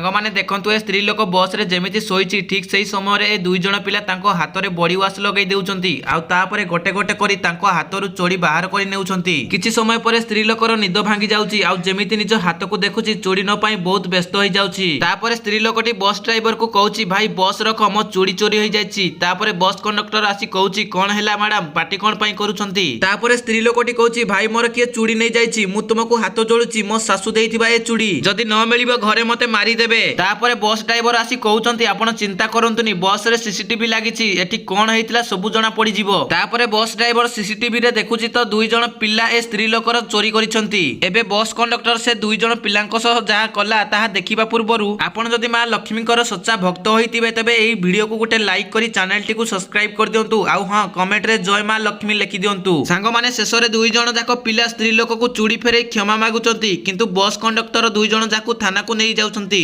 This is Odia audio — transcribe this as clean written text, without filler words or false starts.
ସାଙ୍ଗମାନେ, ଦେଖନ୍ତୁ, ଏ ସ୍ତ୍ରୀ ଲୋକ ବସରେ ଯେମିତି ଶୋଇଛି, ଠିକ ସେଇ ସମୟରେ ଏ ଦୁଇ ଜଣ ପିଲା ତାଙ୍କ ହାତରେ ବଡି ୱାଶ ଲଗେଇ ଦେଉଛନ୍ତି ଆଉ ତାପରେ ଗୋଟେ ଗୋଟେ କରି ତାଙ୍କ ହାତରୁ ଚୁଡ଼ି ବାହାର କରି ନେଉଛନ୍ତି। କିଛି ସମୟ ପରେ ସ୍ତ୍ରୀ ଲୋକର ନିଦ ଭାଙ୍ଗି ଯାଉଛି ଆଉ ଯେମିତି ନିଜ ହାତକୁ ଦେଖୁଛି, ଚୁଡ଼ି ନ ପାଇଁ ବହୁତ ବ୍ୟସ୍ତ ହେଇଯାଉଛି। ତାପରେ ସ୍ତ୍ରୀ ଲୋକଟି ବସ୍ ଡ୍ରାଇଭରକୁ କହୁଛି, "ଭାଇ, ବସ୍ ରଖ, ମୋ ଚୁଡ଼ି ଚୋରି ହେଇଯାଇଛି।" ତାପରେ ବସ୍ କଣ୍ଡକ୍ଟର ଆସି କହୁଛି, "କଣ ହେଲା ମ୍ୟାଡାମ, ପାଟି କଣ ପାଇଁ କରୁଛନ୍ତି?" ତାପରେ ସ୍ତ୍ରୀ ଲୋକଟି କହୁଛି, "ଭାଇ, ମୋର କିଏ ଚୁଡ଼ି ନେଇଯାଇଛି। ମୁଁ ତୁମକୁ ହାତ ଯୋଡୁଛି, ମୋ ଶାଶୁ ଦେଇଥିବା ଏ ଚୁଡ଼ି, ଯଦି ନ ମିଳିବ ଘରେ ମତେ ମାରିଦେବେ।" ତାପରେ ବସ୍ ଡ୍ରାଇଭର ଆସି କହୁଛନ୍ତି, "ଆପଣ ଚିନ୍ତା କରନ୍ତୁନି, ବସରେ ସିସିଟିଭି ଲାଗିଛି, ଏଠି କଣ ହେଇଥିଲା ସବୁ ଜଣା ପଡିଯିବ।" ତାପରେ ବସ୍ ଡ୍ରାଇଭର ସିସିଟିଭି ରେ ଦେଖୁଛି ତ ଦୁଇ ଜଣ ପିଲା ଏ ସ୍ତ୍ରୀ ଲୋକର ଚୋରି କରିଛନ୍ତି। ଏବେ ବସ୍ କଣ୍ଡକ୍ଟର ସେ ଦୁଇ ଜଣ ପିଲାଙ୍କ ସହ ଯାହା କଲା, ତାହା ଦେଖିବା ପୂର୍ବରୁ ଆପଣ ଯଦି ମା ଲକ୍ଷ୍ମୀଙ୍କର ସଚ୍ଚା ଭକ୍ତ ହୋଇଥିବେ, ତେବେ ଏଇ ଭିଡିଓକୁ ଗୋଟେ ଲାଇକ୍ କରି ଚ୍ୟାନେଲଟିକୁ ସବସ୍କ୍ରାଇବ କରିଦିଅନ୍ତୁ। ଆଉ ହଁ, କମେଣ୍ଟରେ ଜୟ ମା ଲକ୍ଷ୍ମୀ ଲେଖିଦିଅନ୍ତୁ। ସାଙ୍ଗମାନେ, ଶେଷରେ ଦୁଇ ଜଣ ଯାକ ପିଲା ସ୍ତ୍ରୀ ଲୋକକୁ ଚୁଡ଼ି ଫେରେଇ କ୍ଷମା ମାଗୁଛନ୍ତି, କିନ୍ତୁ ବସ୍ କଣ୍ଡକ୍ଟର ଦୁଇ ଜଣ ଯାକୁ ଥାନାକୁ ନେଇ ଯାଉଛନ୍ତି।